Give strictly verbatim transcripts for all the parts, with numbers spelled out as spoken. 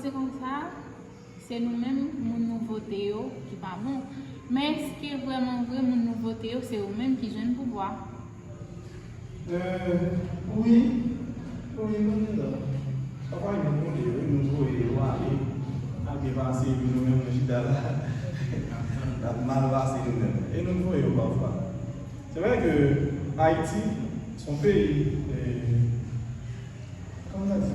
Se konsa, se nou menm, moun nou vote yo, ki pa bon. Men èske vrèman vre, moun nou vote yo, se yo menm ki jwenn pouvwa? Euh, wi, wi, nou te la. Pafwa, nou vote yo, nou voye yo ale, al byen pase, epi nou menm, nou chita la, n ap mal pase nou menm. E nou voye yo pafwa. Se vre ke Ayiti, se yon peyi, euh, kòman sa di?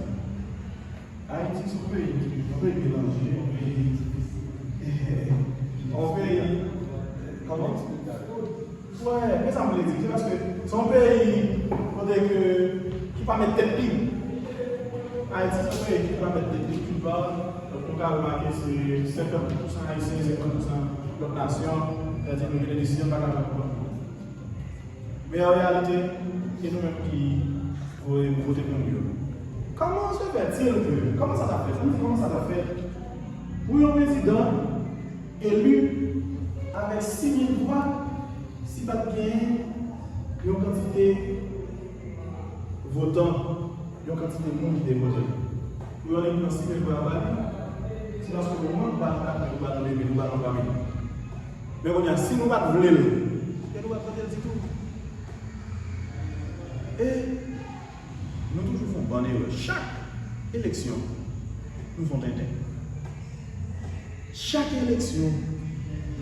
Ayiti se yon peyi, yon peyi melanje, yon peyi, yon peyi, kòman? Wè, men sa m vle di, se paske se yon peyi kote ke, ki pa met tèt li. Ayiti se yon peyi ki pa met tèt li, ki pa, donk nou ka remake se senkant pousan Ayisyen, senkant pousan lòt nasyon, sètadi nou gen de desizyon n pa ka pran pou kont nou. Men an reyalite, se nou menm ki voye, vote pou nou yo. Comment se fait-il que, kòman sa ta fèt? Ann di kòman sa ta fèt pou yon prezidan eli avèk sis mil vwa, si pa t gen yon kantite votan, yon kantite moun ki te vote. Pou yo annik pran sis mil vwa yo ba li, se paske ou menm ou pa nan kat mil, ou pa nan de mil, ou pa nan twa mil. Men kounye a, si nou pa t vle l, e nou pa t vote l ditou. E nou toujou fè yon bann erè. Chak eleksyon, nou fè yon tenten. Chak eleksyon,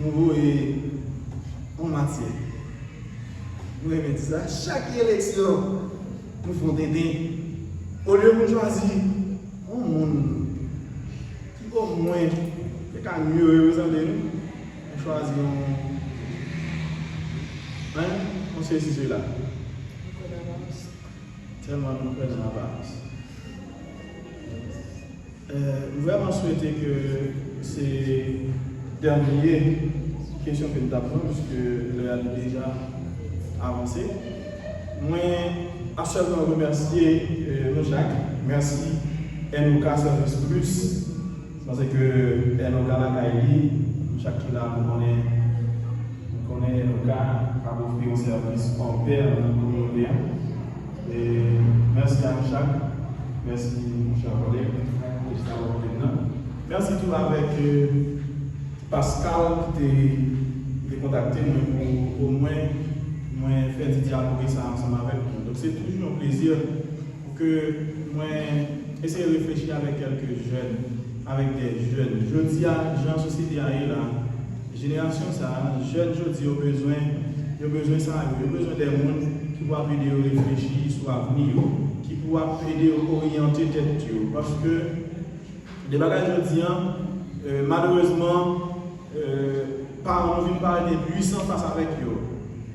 nou voye yon matyè. Nou renmen di sa. Chak eleksyon, nou fè yon tenten. Olye nou chwazi yon moun ki omwen te ka mye reprezante nou, nou chwazi yon, hein, yon sesi sela. Tèlman nou kwè nan aparans. Euh, m vrèman swete ke se dènye kesyon ke n t ap pran, piske lè a li deja avanse. Mwen ap sèlman remèsye, euh, nou chak. Mèsi N O K Service Plus. M panse ke N O K lakay li, nou chak ki la, nou konnen, nou konnen N O K ap ofri yon sèvis kòmpè nan kominote a. E mèsi a nou chak. Mèsi, monchè kòlèg, pou sa w ap nan. Mèsi tou avèk, euh, Pascal ki te, ki te kontakte mwen pou omwen mwen fè ti dyaloge sa ansanm avèk nou. Donk, se toujou yon plezi pou ke mwen eseye reflechi avèk kèlke jèn, avèk de jèn. Jodi a, jan sosyete a ye la, jenerasyon sa a, jèn jodi yo bezwen, yo bezwen sa yo, yo bezwen de moun ki pou ap ede yo reflechi sou avni yo, ki pou ap ede yo oryante tèt yo. Paske, de bagay jodi a, euh, malerezman, euh, paran nou vin parèt enpuisan fas avèk yo.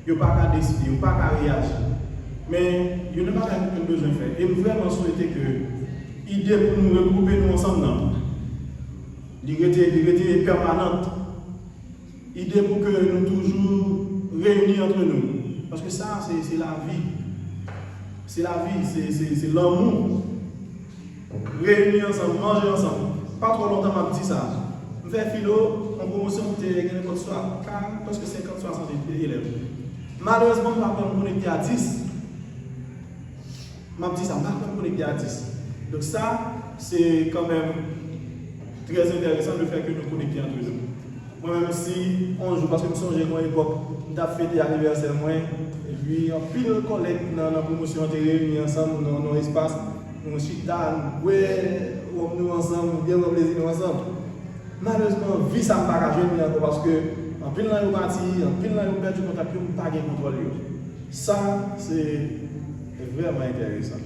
Yo pa ka deside, yo pa ka reyaji. Men, youn nan bagay ke nou bezwen fè, e m vrèman swete ke ide pou nou regwoupe nou ansanm nan, li rete, li rete pèmanant. Ide pou ke nou toujou reyini antre nou. Paske sa, se, se lavi. Se lavi, se, se, se lanmou. Reyini ansanm, manje ansanm. Pa twò lontan m ap di sa. M fè filo, yon pwomosyon m te gen nenpòt swa karant, prèske senkant, swasant elèv. Malerezman, m pa pran m konekte a dis. M ap di sa, m pa pran m konekte a dis. Donk sa, se kanmenm trè enteresan le fè ke nou konekte antre nou. Mwen menm, si yon jou, paske m sonje gon epòk, m t ap fete anivèsè mwen, epi anpil kòlèg nan, nan pwomosyon an te reyini ansanm nan yon espas, nou chita, nou bwè wòm nou ansanm, nou byen pran plezi nou ansanm. Malerezman, vi sa m pa ka jwenn li ankò paske anpil nan yo pati, anpil nan yo pèdi kontak yo, m pa gen kontwòl yo. Sa, se vrèman enteresan.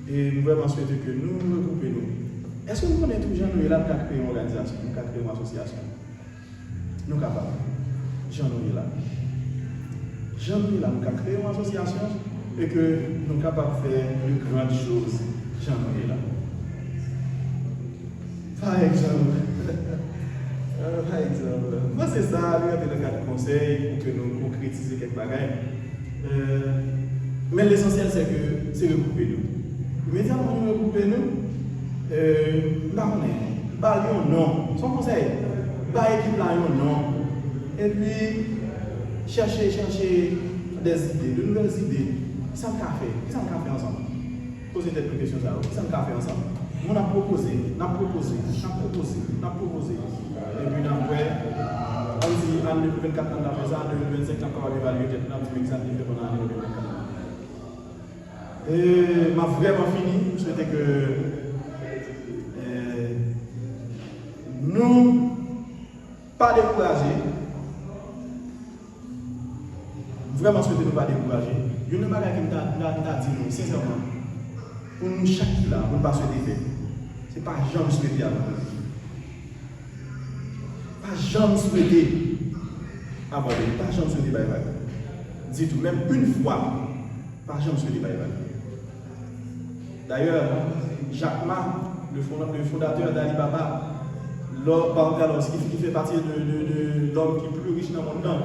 E m vrèman swete ke nou regwoupe nou. Èske nou konnen tou jan nou ye la, nou ka kreye yon òganizasyon, nou ka kreye yon asosyasyon? Nou kapab. Jan nou ye la. Jan nou ye la, nou ka kreye yon asosyasyon e ke nou kapab fè de grandes choses jan nou ye la. Pa egzanp, pa egzanp, m panse sa, li rantre nan kad konsèy pou ke nou konkretize kèk bagay. Euh, men lesansyèl, se ke se regwoupe nou. Imedyatman nou regwoupe nou, euh, m pa konnen, ba l yon non. Se yon konsèy. Ba ekip la yon non. Epi, chèche, chèche de zide, de nouvèl zide. Kisa n ka fè? Kisa n ka fè ansanm? Poze tèt nou kesyon sa yo. Kisa n ka fè ansanm? Bon, n ap pwopoze, n ap pwopoze, n ap pwopoze, n ap pwopoze. Epi n ap wè, ann di ane de mil vennkat lan, apre sa, de mil vennsenk, n ap kapab evalye tèt nou, n ap di men kisa n te fè pandan ane de mil vennkat lan. E m ap vrèman fini, m swete ke, e, nou pa dekouraje. M vrèman swete nou pa dekouraje. Youn nan bagay ke m ta, m ta, m ta di nou, sensèman, pou nou chak ki la, pou n pa swete fè, se pa janm swete abandone. Pa janm swete abandone. Pa janm swete bay vag. Ditou. Menm yon fwa, pa janm swete bay vag. Dayè, Jack Ma, le fonda-, le fondatè d'Alibaba, lò, pa, alò, ki, ki fè pati de, de, de lòm ki pli rich nan mond lan,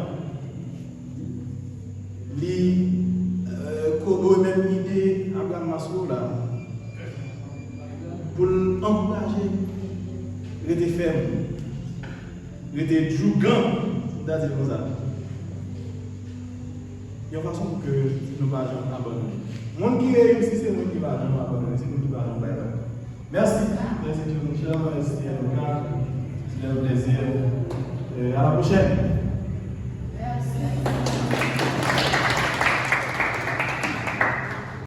li, e, kodo menm ide Abraham Maslow la, pou l ankouraje rete fèm, rete djougan, m ta di l konsa. Yon fason pou ke nou pa janm abandone. Moun ki reyisi, se moun ki pa janm abandone, se moun ki pa janm bay vag. Mèsi, mèsi Jean-Michel, mèsi Anoka. C'était un plaisir. Euh, à la prochaine.